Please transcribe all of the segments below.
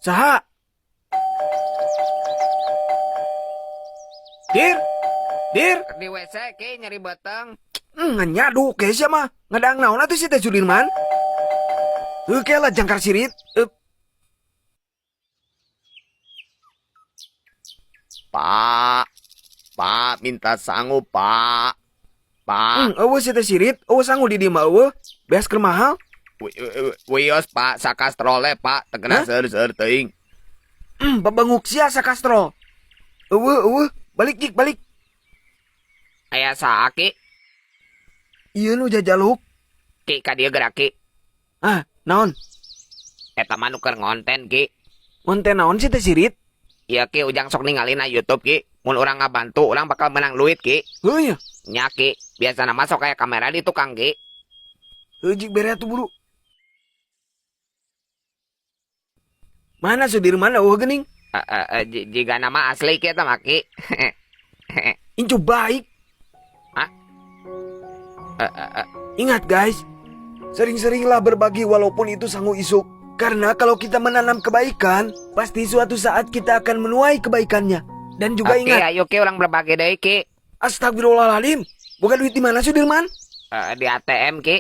Saha? Dir. Dir. Di WC, Ki, nyeri beuteung. Nyadu ke sia mah. Ngadang naon atuh si teh Sudirman? Heuh lah jangkar sirit. Pak. Pak, minta sangu, Pak. Pak. Euweuh si teh sirit, euweuh sangu di dieu mah euweuh. Beas keur mahal. Wios, Pak, sakastrole, Pak, teu kena Hah? seueur-seueur teuing. Babanguk sia sakastrol. Euweuh, euweuh, balik jik, balik. Aya saha, Ki? Ieu nu jajaluk. Ki, ka dieu geura, Ki. Ah, naon? Eta mah nu keur ngonten, Ki. Ngonten naon si teh sirit? Ieu, Ki, Ujang sok ningali na YouTube, Ki. Mun urang ngabantu, urang bakal menang duit, Ki. Heuh nya. Nya, Ki, biasana mah sok aya kamera di tukang, Ki. Heuh jik bere atuh buru. Mana Sudirman euweuh geuning? Jiga nama asli ki eta mah, Ki. Incu baik. Hah? Ingat guys, sering-seringlah berbagi walaupun itu sangu isuk. Karena kalau kita menanam kebaikan, pasti suatu saat kita akan menuai kebaikannya. Dan juga Oke, ingat, ayo Ki, urang berbagi deui, Ki. Astagfirullahaladzim, bukan duit di mana Sudirman? Di ATM, Ki.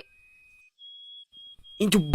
Incu baik.